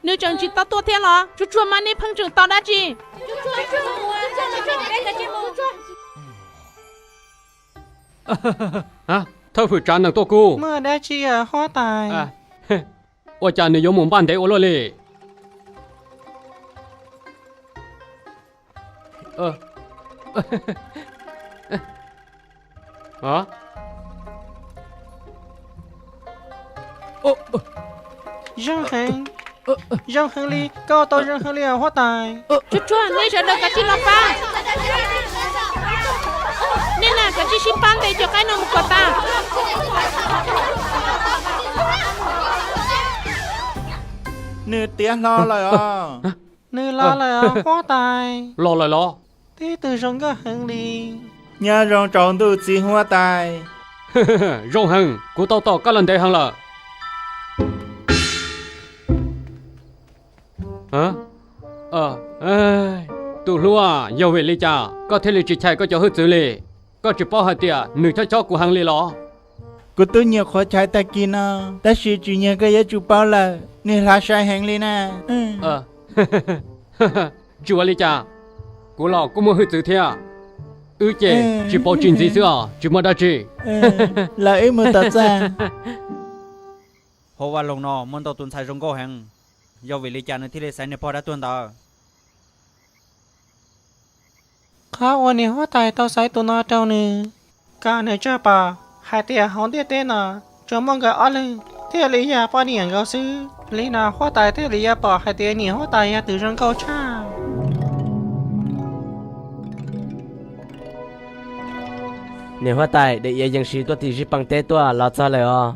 Nws tseem tsis tau tuaj thiab los? Tsuag tsuag mas nej pheej tseem tos dab tsi? Thawj hwm tsav nees tuaj kuj. Muaj dab tsi huab tais? Ua cas nws yuav mus npaj ntev ua luaj li? Zoo heev, zoo heev li, koj ua tau zoo heev li huab tais. Tsuag tsuag, nej sawv daws kav tsij los pab. Nej na, kav tsij sib pab ntes cov qaib no mus kom tas. Nws tiav hlo lawm os. Nws los lawm os huab tais. Los lawm los? Tib tug zoo nkauj heev li. Nyob zoo tsaus ntuj txiv huab tais. Zoo heev, kuv tau tom koj los ntev heev lawm. Tus hluas, yog vim li cas koj thiaj li tsis chais koj cov hwj txwv li? Koj tsis paub hais tias nws chob chob kuv heev li los? Kuv twb nyuam qhuav chais tag kis no, tab sis tsis nyog koj yuav tsum paub lawm, nws hlav sai heev li na. Tsis ua li cas, kuv los kuj muaj hwj txwv thiab. Wb ces tsis paub tsis ntxiv xwb os, tsis muaj dab tsi. Los wb mus tom txaj. Hauv vaj loog no muaj ntau tus ntxhais zoo nkauj heev, yog vim li cas nws thiaj li xaiv niag pog dab tuag ntawd? Qhov uas niam huab tais tau xaiv tus no rau nws, kom nws tso pom hais tias hauv ntiaj teb no tsuas muaj nkawd ob leeg thiaj li yog poj niam nkaus xwb. Li no huab tais thiaj li yuav pom hais tias niam huab tais yog tus zoo nkauj tshaj. Niam huab tais, daim iav yees siv tuaj tim Zij Pees teb tuaj los txog lawm os.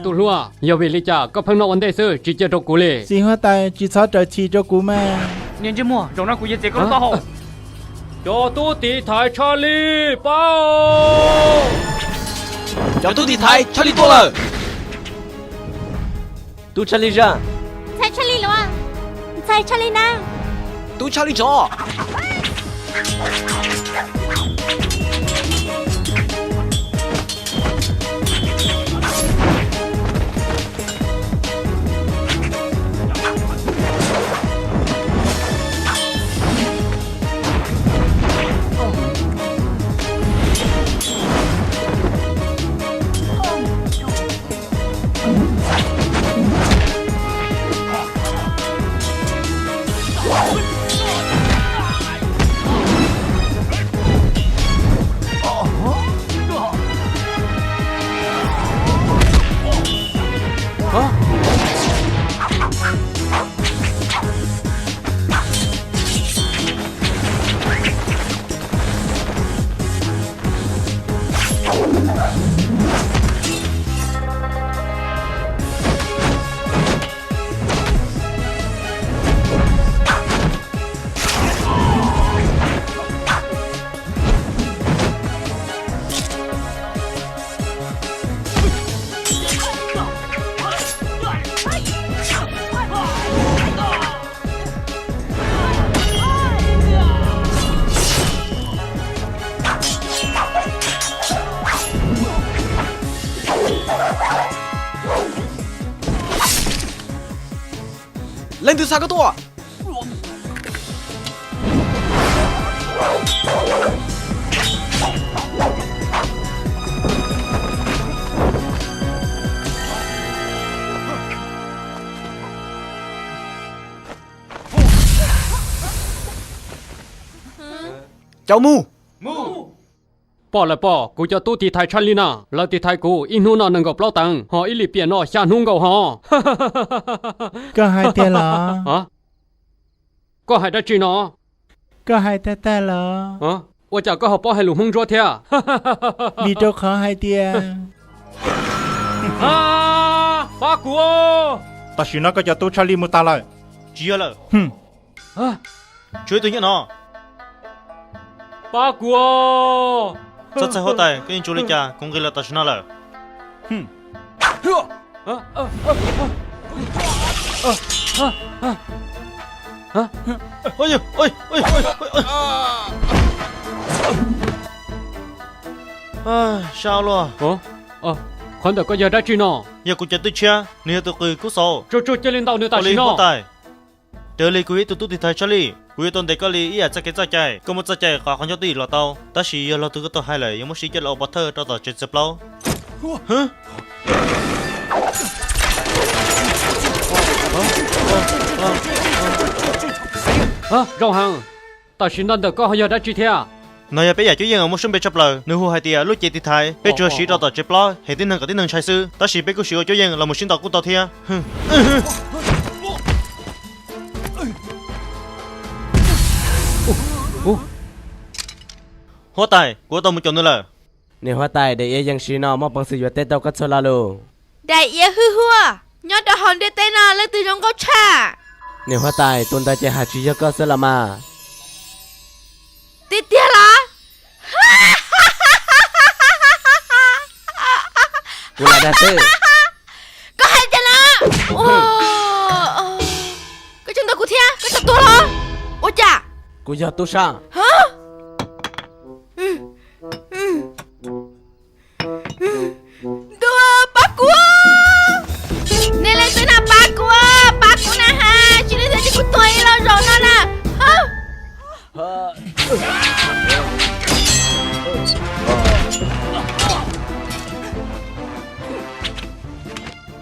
Tus hluas, yog vim li cas koj pheej noj ua ntej xwb tsis cia rau kuv li? Txiv huab tais, tsis txhob raws chim rau kuv mas. Niag ntsej muag, zaum no kuv yuav txiav koj lub taub hau. Cov tub tiv thaiv Tshaj Li, pab! Cov tub tiv thaiv Tshaj Li tuaj lawm. Tub Tshaj Li zaj. Ntxhais Tshaj Li luav. Ntxhais Tshaj Li na. Tub Tshaj Li tsov. Leej twg xa koj tuaj? Cov mus. Pom lawm pom, kuv cov tub tiv thaiv Tshaj Li na, lawv tiv thaiv kuv ib hnub no nees nkaum plaub teev, ho ib lim piam no xya hnub nkaus ho. Koj hais tiag los? Koj hais dab tsi no? Koj hais tag tag los? Ua cas koj ho paub hais lus Hmoob Ntsuab thiab? Vim rau qhov hais tias... Pab kuv! Tam sim no koj cov tub Tshaj Li mus tas lawm. Tsis yog lawm. Tshuav ib tug nyob no. Pab kuv! Txhob txhawj huab tais, koj yeej tsis ua li cas, kuv nqis los tam sim no lawm. Sab luaj. Qhov ntawm koj yog dab tsi no? Yog kuv cov twj tshiab, nws yog tus qws kub xauv. Tsuag tsuag cia li ntaus nws tam sim no. Huab tais, raws li kuv yog ib tug tub tiv thaiv tshaj lij, kuv yuav tau ntes koj li ib yam txoj kev txoj cai. Koj muaj txoj cai qhov qhov ncauj twj ywm los tau, tab sis yog leej twg koj tau hais lawm yuav muab siv coj los ua pov thawj rau tom tsev txiav plaub. Zoo heev. Tam sim no ntawm koj ho yog dab tsi thiab? No yog peb yam cuab yeej uas muaj sab npe tshaj plaws, nws hu hais tias lub cev tiv thaiv. Peb tsuas siv rau tom tsev plaub hem tib neeg kom tib neeg ntshai xwb, tab sis peb kuj siv ua cuab yeej los mus sib ntaus kuj tau thiab. Huab tais, kuv tau mus caum nws lawm. Niam huab tais, daim iav yees siv no muaj peev xwm yuav teb tau koj txhua lo lus. Daim iav hwj huaj, nyob rau hauv ntiaj teb no leej twg zoo nkauj tshaj? Niam huab tais, tus ntawd ces haj tsis yog koj xwb los mas. Tiag tiag los? Kuv lam dag xwb. Koj hais tias na? Koj tseem ntaus kuv thiab, koj tseem tuag los? Ua cas? Kuv yog tub sab. Ntuj, pab kuv! Nej leej twg na pab kuv, pab kuv na has, tsis li ntawd ces kuv tuag ib los zaum no na.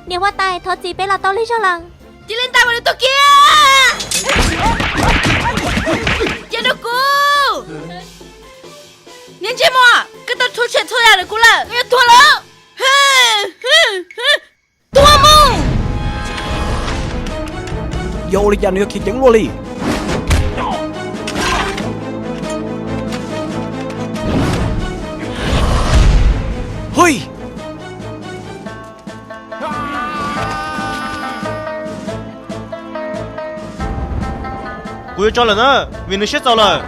Niam huab tais, thov txim, peb los tau lig zog lawm. Cia li ntaus kom nws tuag kiag. Cia rau kuv. Niag ntsej muag, koj tau rhuav tshem txhua yam ntawm kuv lawm, koj yuav tuag lawm. Tuag mus! Yog ua li cas nws yuav khiav ceev luaj li? Hwj! Kuv yuav tso lawm na, vim nws siab txaus lawm.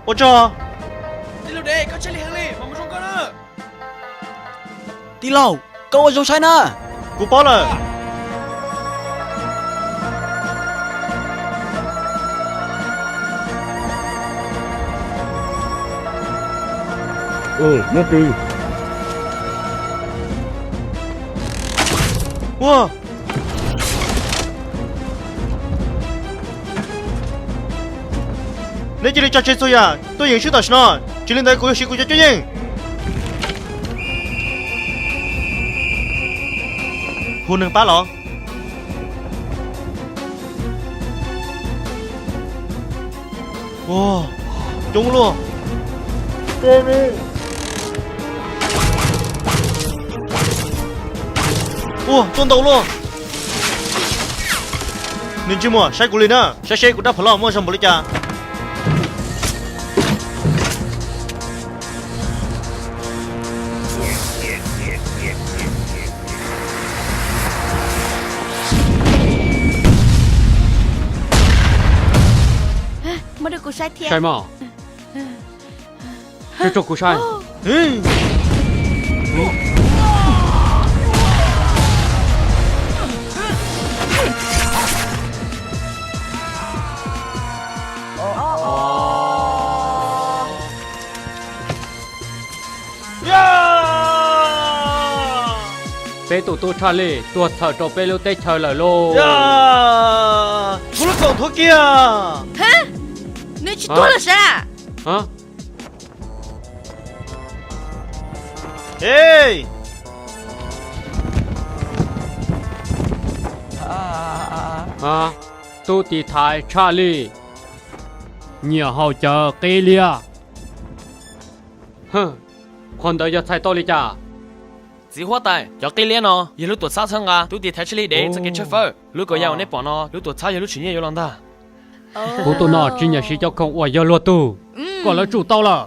Ua tsaug. Tij laug, koj ua zoo saib na. Kuv paub lawm. Ua, neb cia li tso tseg txhua yam tuaj yeem swb tam sim no, tsis li ntawd kuv yuav siv kuv cov cuab yeej. Hu neeg pab los. Ua, coob luaj. Ua, tuaj ntau luaj. Niag ntsej muag, saib kuv li na, saib seb kuv rab phom loj muaj zog npaum li cas. Saib mas, tso kuv saib. Peb tus tub tshaj lij tuag txhawm rau peb lub teb chaws lawm lauj. Kuv lub kaum thuav kiag. Nws tsis tuag lawm sav? Tub tiv thaiv tshaj lij, nyiam haus cawv qib liab. Qhov ntawd yog txhais tau li cas? Txiv huab tais, cov qib liab no yog lub tuam txhab txhawb nqa tub tiv thaiv tshaj lij dev txoj kev tshawb fawb. Lub kaus ya uas nej pom no, lub tuam txhab yog lub tsim nyog yuav los ntag. Kuv tus no tsis nyiam siv cov khoom uas yog luag tug, kom lawv tsum tau lawm.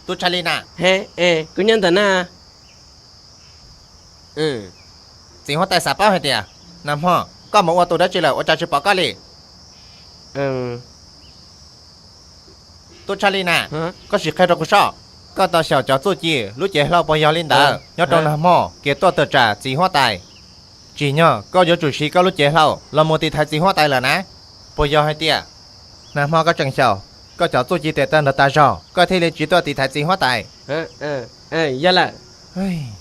Tub tshaj lij na. He, kuv nyob ntawm na. Txiv huab tais xav paub hais tias nag hmo koj mus ua tus dab tsi lawm ua cas tsis pom koj li? Tub Tshaj Li na, koj sim qhia rau kuv soj, koj tau xyaum cov txuj ci lub cev hlau puas yog li ntawd nyob rau nag hmo kev tuaj tawm tsam txiv huab tais? Tsim nyog koj yuav tsum siv koj lub cev hlau los mus tiv thaiv txiv huab tais lawm na. Puas yog hais tias nag hmo koj tseem xyaum koj cov txuj ci tes taw ntawd tas zog koj thiaj li tsis tuaj tiv thaiv txiv huab tais? Yog lawm.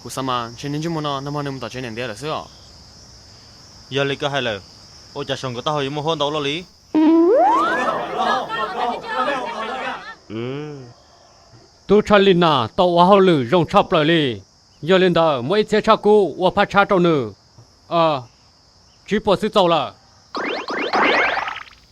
Kuv xav mas ntshe niag ntsej muag no nag hmo nws mus tom tsev niam ntiav lawm xwb os. Yog li koj hais lawm, ua cas saum nkawd taub hau yuav muaj huab ntau loj li? Tub Tshaj Li na tau ua hauj lwm zoo tshaj plaws li. Yog li ntawd muab ib txhiab tshaj kub ua phaj tshab rau nws. Tsib puas xwb txaus lawm.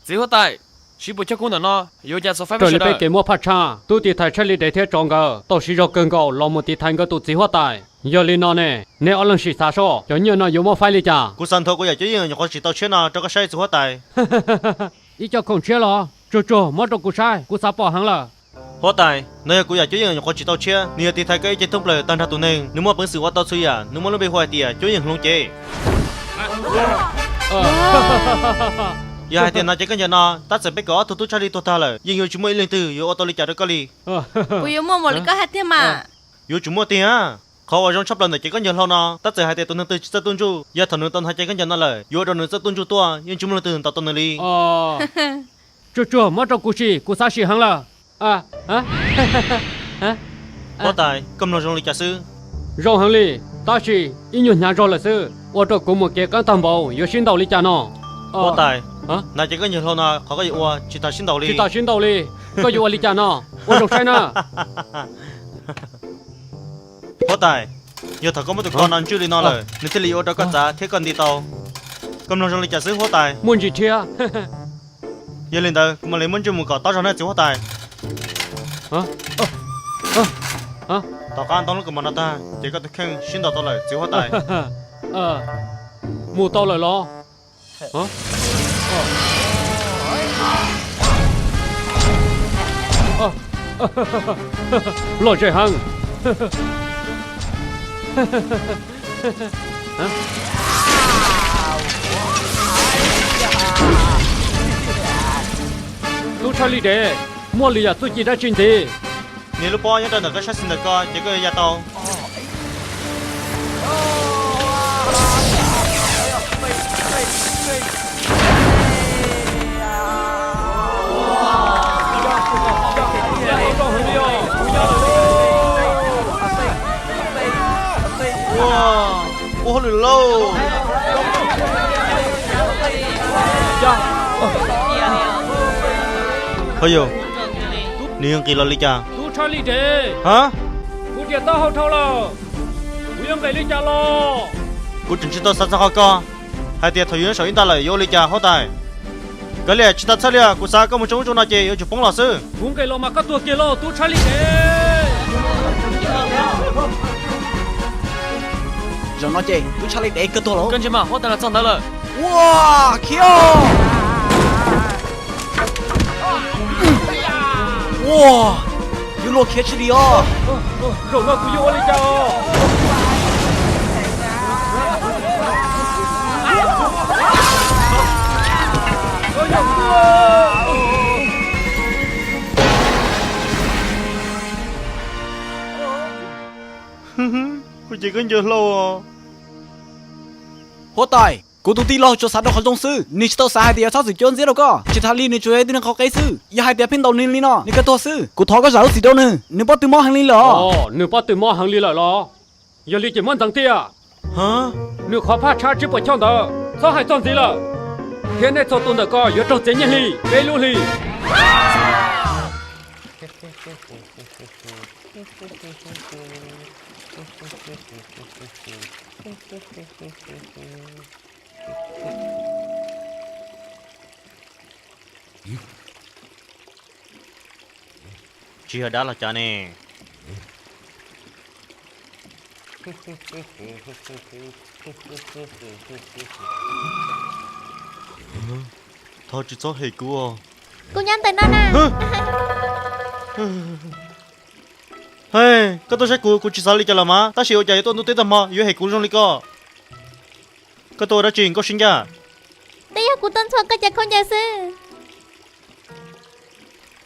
Txiv huab tais, tsib puas tshaj kub ntawm no yuav ua cas txaus faib? Raws li peb kev muab phaj tshab, tub tiv thaiv Tshaj Li dev thiab tsov nkawd tau siv zog kawg nkaus los mus tiv thaiv nkawd tus txiv huab tais. Yog li no ne, nej ob leeg sim xav soj, cov nyiaj no yuav muab faib li cas? Kuv xav nthuav kuv yam cuab yeej nyuam qhuav tsim tau tshiab no rau koj saib, txiv huab tais. Ib co khoom tshiab los? Tsuag tsuag muab rau kuv saib, kuv xav pom heev lawm. Huab tais, no yog kuv yam cuab yeej nyuam qhuav tsim tau tshiab, nws yuav tiv thaiv koj ib ce thoob plaws tag nrho tus neeg. Nws muaj peev xwm ua tau txhua yam, nws muaj lub npe hu hais tias cuab yeej hloov cev. Yog hais tias hnav cev khaub ncaws no, tab txawm peb kaum ob tug tub Tshaj Li tuag tag lawm yeej yuav tsis muaj ib leej twg yuav ua tau li cas rau koj li. Kuv yuav muaj npaum li koj hais tiag mas. Yuav tsum muaj tiag. Qhov uas zoo tshaj plaws ntawm cev khaub ncaws hlau no, tab txawm hais tias tus neeg twg tsis txawj tu ntsuj, yog thaum nws tau hnav cev khaub ncaws no lawm yuav ua rau nws txawj tu ntsuj tuaj, yeej tsis muaj leej twg ntaus tau nws li. Tsuag tsuag muab rau kuv sim, kuv xav sim heev lawm. Huab tais, koj mloog zoo li cas xwb? Zoo heev li, tab sis ib nyuag hnyav zog lawm xwb, ua rau kuv mus kev qeeb tag npaum, yuav sib ntaus li cas no? Huab tais, hnav cev khaub ncaws hlau no qhov koj yuav ua tsis tas sib ntaus li. Tsis tas sib ntaus li, koj yuav ua li cas no? Ua zoo saib na. Huab tais, yog thaum koj muab tus ko no ntswj li no lawm, nws thiaj li yuav ua rau koj txav thiab koj nti tau. Koj mloog zoo li cas xwb huab tais? Muaj ntsis thiab. Yog li ntawd kuv mam li muab ntswj mus kom tob zog nawb txiv huab tais. Tom qab ntoo lub kaus mom no tag ces koj tus kheej sib ntaus tau lawm txiv huab tais. Mus tau lawm los? Lom zem heev. Tub Tshaj Li Dev, muaj lwm yam txuj ci dab tsi ntxiv? Niag lub pob nyob rau ntawm koj sab xis ntawm ko ces koj yuav ya tau. Ua hauj lwm lauj. Ho yog, nws yuav nqis los li cas? Tub Tshaj Li Dev, ha, kuv tiam taub hau dhau lawm, kuv yuav nqis li cas los? Kuv tseem tsis tau xav txog qhov ko hais tias thaum yus nyob saum ib nta lawm yuav ua li cas huab tais. Kav liam, tsis tas txhawj li, kuv xav koj mus tso ub tso no ces yuav tsum poob los xwb. Kuv nqis los mas koj tuag kiag lauj tub Tshaj Li Dev. Zaum no ces tub Tshaj Li Dev kawg tuag lawm. Koj ntsia mas, huab tais los txog ntawd lawm. Ua, khiav! Ua, yuav luag khiav tsis li os. Zaum no kuv yuav ua li cas os? Kuv ces khaub ncaws hlau os. Huab tais, kuv tus tij laug tsuas xav rau qhov zoo xwb, nws tsis tau xav hais tias yuav txhob txwm cuab ntxiab rau koj. Tsis tas li nws tsuas yog ib tug neeg qhau qe xwb, yog hais tias pheej ntaus nws li no nws kawg tuag xwb. Kuv thov koj zam lub txim rau nws, nws pob tw mob heev li lawm os. Nws pob tw mob heev li lawm los? Yog li ces muab ntxeev tiag. Nws qhov phaj tshab tsib puas choj ntawd txhob hais txog ntxiv lawm, thiab nej txhua tus ntawm ko yuav raug txiav nyiaj hli peb lub hli. Tsis yog dab los cas ne? Thov tsis txhob hem kuv os. Kuv nyob ntawm no na. Hej, koj tuaj saib kuv, kuv tsis xav li cas los mas, tab sis ua cas yuav tuaj ntuj teb tag hmo yuav hem kuv zoo li ko? Koj tuaj ua dab tsi nkauj sib ncaj? Twb yog kuv tuaj ntxhua koj cov khaub ncaws xwb.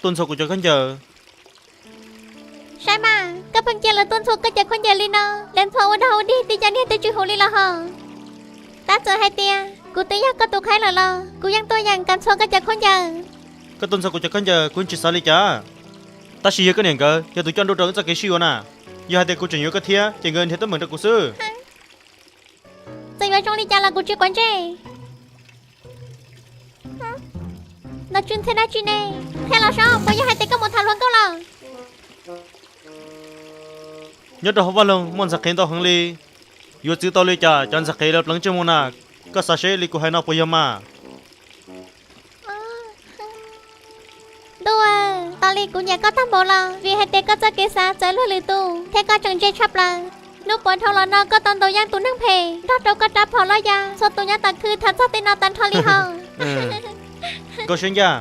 tuaj ntxhua kuv cov khaub ncaws. Saib mas, koj pheej cia lawv tuaj ntxhua koj cov khaub ncaws li no, lawv ntxhua ua dog ua dig tib co niag twb tsis huv li los hos. Tab txawm hais tias kuv twb yog koj tus khaib lawm los kuv yeej tuaj yeem kom ntxhua koj cov khaub ncaws. Koj tuaj ntxhua kuv cov khaub ncaws kuv yeej tsis xav li cas. Tab sis yog koj niam nkawd yog tus coj nruj rau wb txoj kev sib yuav na. Yog hais tias kuv tseem yuav koj thiab ces nkawd nrhiav teeb meem rau kuv xwb. Txawm yuav zoo li cas los kuv tsis quav ntsej. Nov tsw ntxhiab dab tsi ne? Qhia los saib, puas yog hais tias koj mus tham hluas nkauj lawm? Nyob rau hauv vaj loog muaj ntxhais qhev ntau heev li. Yuav txwv tau li cas cov ntxhais qhev lawv pleev ntsej muag na? Koj xav seb li kuv hais no puas yog mas? Ntuj, tos li kuv nyiam koj tag npaum los vim hais tias koj txoj kev xav txawv luag lwm tus thiab koj tseem ntse tshaj plaws. Hnub puav dhau los no koj tau ntaus yeej tus neeg phem nrog rau koj rab phom loj ya txhua tus nyob tom khw tham txog tej no tag nrho li hos. Nkauj Siab Ncaj,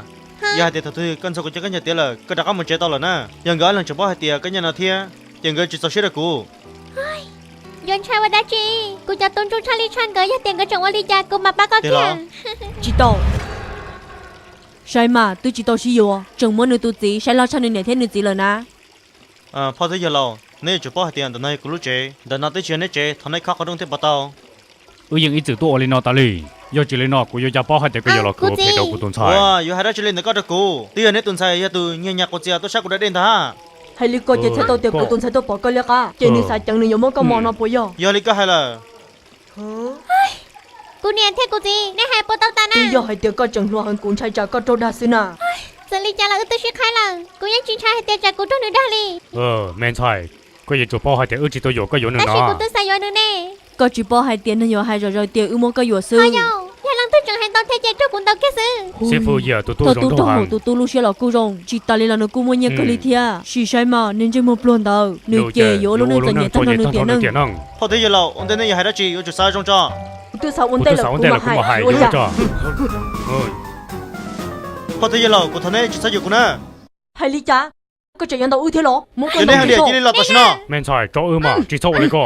yog hais tias thaum twg koj ntxhua kuv cov khaub ncaws tiav lawm koj rov qab mus tsev tau lawm na. Yog nkawd ob leeg tseem paub hais tias koj nyob no thiab ces nkawd tsis txaus siab rau kuv. Yuav ntshai ua dab tsi? Kuv cov tub ntsuj tshaj li tshaj nkawd, yog tias nkawd tseem ua li cas kuv mam pab koj kiag. Tsis tau. Saib mas, twb tsis tau sib yuav tseem muab nws tus txiv saib loj tshaj nws niam thiab nws txiv lawm na. Phauj thiab yawg laus, neb yuav tsum paub hais tias ntawm no yog kuv lub tsev, ntawm no twb tsis yog neb tsev, thov neb khob qhov rooj thiaj pom tau. Wb yeej ib txwm tuaj ua li no tas li, yog tsis li no kuv yuav ua cas paub hais tias koj yuav los khwv ua phem rau kuv tus ntxhais. Ua, yuav hais dab tsi li ntawm koj rau kuv? Twb yog neb tus ntxhais yog tus nyiag nyas quas txias tuaj saib kuv da dej ntag. Hais li ko ces txhais tau tias kuv tus ntxhais tuaj pom koj liab qab ces nws xav ceev nws yuav muab koj mos no puas yog? Yog li koj hais lawm. Kuv niam thiab kuv txiv, nej hais puas tau tas na? Twb yog hais tias koj tseem hluas heev kuv ntshai tsam koj raug dag xwb na. Txawm li cas los wb twb sib qhaib lawm, kuv yeej tsis ntshai hais tias tsam kuv raug nws dag li. Me ntxhais, koj yuav tsum paub hais tias wb tsis tau yuam koj yuav nws no. Tab sis kuv twb xav yuav nws ne. Koj tsis paub hais tias neeg yuav hais zom zaws tias wb muab koj yuam xwb. Yog, yog leej twg tseem hais ntau thiab ces raug kuv ntaus kiag xwb. Xib fwb Yia tus tub zoo nraug, tus tub lub siab los kuj zoo, tsis tas li los nws kuj muaj nyiaj kawg li thiab. Sim saib mas, niag ntsej muag pluag ntawd, nws ces yuav ua lub neej txom nyem tag nrho nws tiam neej. Phauj thiab yawg laus, ua ntej nej yuav hais dab tsi yuav tsum xav zoo tso. Kuv twb xav ua ntej lawm, kuv mam hais. Phauj thiab yawg laus, kuv thov neb tsis txhob yuam kuv na. Hais li cas? Koj tseem yuav ntaus wb thiab los? Muab koj ntaus cia li los tam sim no. Me ntxhais, tso wb mas, tsis txhob ua li ko.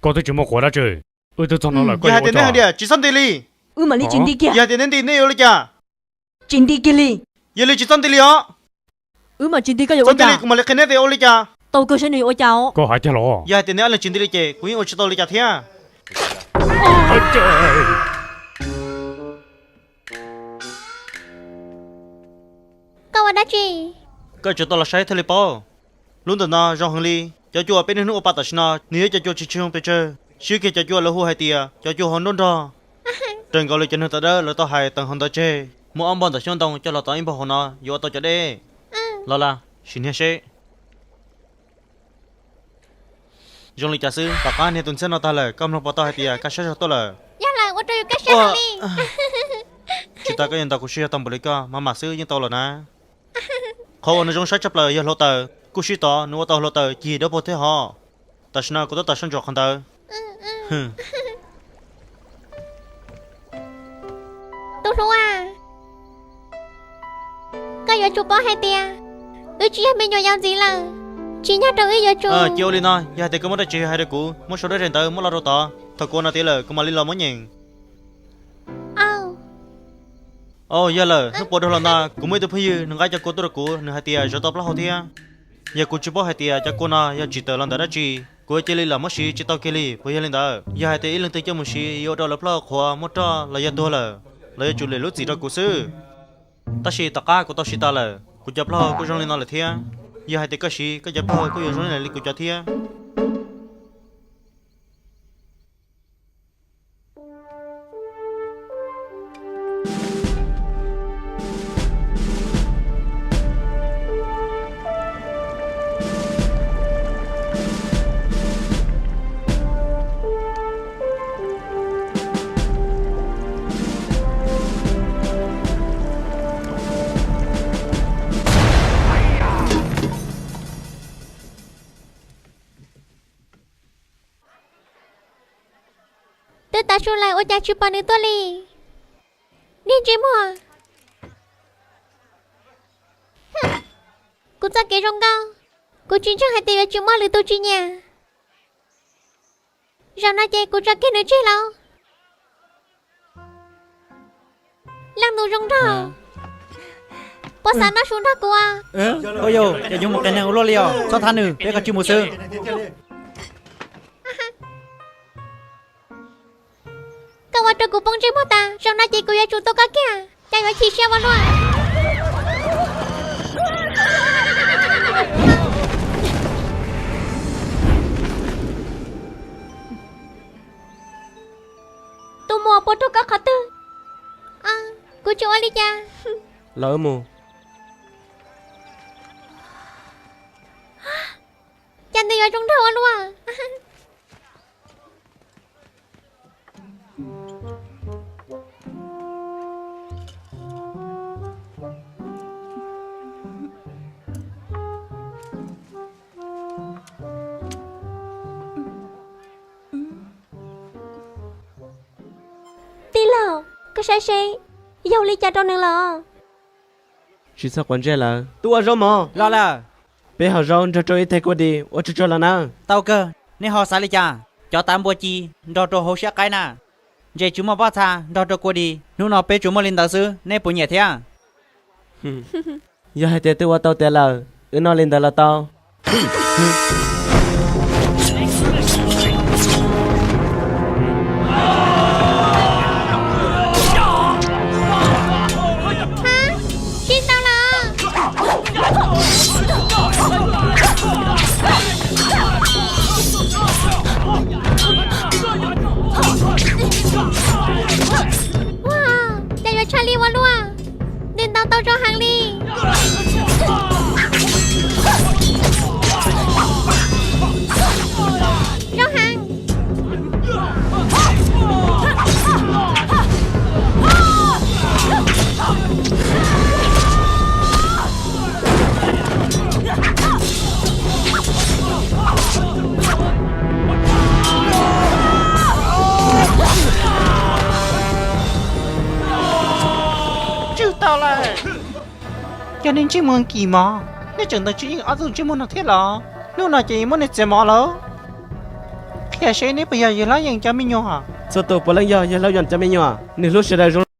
Koj twb tsis muaj qhuav dab tsi, wb twb txog no lawm. Yog hais tias neb hais tias tsis txhob nti li, wb mam li tsis nti kiag. Yog hais tias neb nti neb yuav ua li cas? Tsis nti kiag li. Yog li tsis txhob nti li os. Wb mam tsis nti, koj yuav ua cas? Kuv mam li qhia neb tias ua li cas. Tau kawg saib nws yuav ua cas os. Koj hais tiag los? Yog hais tias neb ob leeg tsis nti li ces kuv yeej ua tsis tau li cas thiab. Koj ua dab tsi? Koj tsum tau los saib thiaj li paub. Lub ntawm no zoo heev li. Cov cua uas peb niaj hnub ua pa tam sim no nws yog cov cua tsis tshwj xeeb pes tsawg, siab kiag cov cua lawv hu hais tias cov cua hauv nruab nrog. Raws nkaus li cov neeg tom dawb lawv tau hais teem hauv ntawv tseg, muab ob npog ntawm xyoob ntoo coj los tov ib npog hauv no yuav ua tau cov dej. Los las, sim niag seb. Zoo li cas xwb, tom qab niag tus ntxhiab no tag lawm koj mloog puas tau hais tias kaj siab zog tuaj lawm? Tsis tas koj yuav ntaus kuv siab zog tau npaum li koj, maj mam xwb yeej tau los na. Qhov uas nws zoo saib tshaj plaws yog hluav taws, kuj sib tov nws ua tau hluav taws cig dawb paug thiab hov. Tam sim no kuv tab tom soj ntsuam qhov ntawd. Tub hluas, koj yuav tsum paub hais tias wb tsis yog me nyuam yaus ntxiv lawm, tsis nyob rau wb yuav tsum. Cia ua li no, yog hais tias koj muaj dab tsi hais rau kuv, muab sau dab zes ntawd muab lo rau tod, thaum kuv ua no tiav lawm kuv mam li los muab nyeem. Au, yog lawm, hnub puas dhau los no kuv muaj ib tug phooj ywg nws nqa cov kua tuaj rau kuv, nws hais tias zov tau plaub hau thiab. Yog kuv tsis paub hais tias cov kua no yog tsim tawm los ntawm dab tsi, kuv cia li lam muab siv tsis tau kiag li. Puas yog li ntawd? Yog hais tias ib leej twg coj mus siv yuav ua rau lawv plaub hau qhuav muab roj los yog tuag lawm, lawv yuav tsum lwm lub txim rau kuv xwb. Tab sis tom qab kuv tau siv tas lawm, kuv cov plaub hau kuj zoo li no lawm thiab. Yog hais tias koj siv, koj cov plaub hau kuj yuav zoo li kuv cov thiab. Twb tav su lawm ua cas tsis pom nws tuaj li? Niag ntsej muag! Kuv txoj kev zoo nkauj, kuv tsis ntseeg hais tias yuav tsis muaj lwm tus tsis nyiam. Zaum no ces kuv tso kiag nws tseg lauj. Leej nus zoo nraug. Puas xav noj su nrog kuv? Ua yog cov nyuj mus qias neeg ua luaj li os, txhob thab nws, peb kav tsij mus xwb. Koj ua rau kuv poob ntsej muag tas, zaum no ces kuv yuav tsum tua koj kiag, cas yuav chim siab ua luaj. Tus muam puas raug koj qhov twg? Kuv tsis ua li cas. Los wb mus. Cas nws yuav zoo nraug ua luaj. Tij laug, koj saib seb yog ua li cas rau nws los? Tsis txhob quav ntsej lawm. Tub ua zaub mov los lawm. Peb haus zaub nrog rau ib teg kua dis ua tsuag tsuag los nawb. Tau kawg, nej ho xav li cas? Cov tav npua ci nrog rau hauv siab qaib na, ntses tsis muaj pob txha nrog rau kua dis, hnub no peb tsuas muaj li ntawd xwb, nej puas nyiam thiab? Yog hais tias twb ua tau tiav lawm, wb noj li ntawd los tau. Tsis tau lawm. Ua, cas yuav tshaj li ua luaj. Nws ntaus tau zoo heev li. Zoo heev. Tswj tau lawm. Yog nej ntsej muag kim mog, nej tseem ntaus tsis yeej ob tug ntsej muag no thiab los? Hnub no ces muab nej txiav mov lawm. Qhia seb neb puas yog yawg hlob Yeem cov me nyuam? Txhua tus puav leej yog yawg hlob Yeem cov me nyuam. Nws hlub sawv daws zoo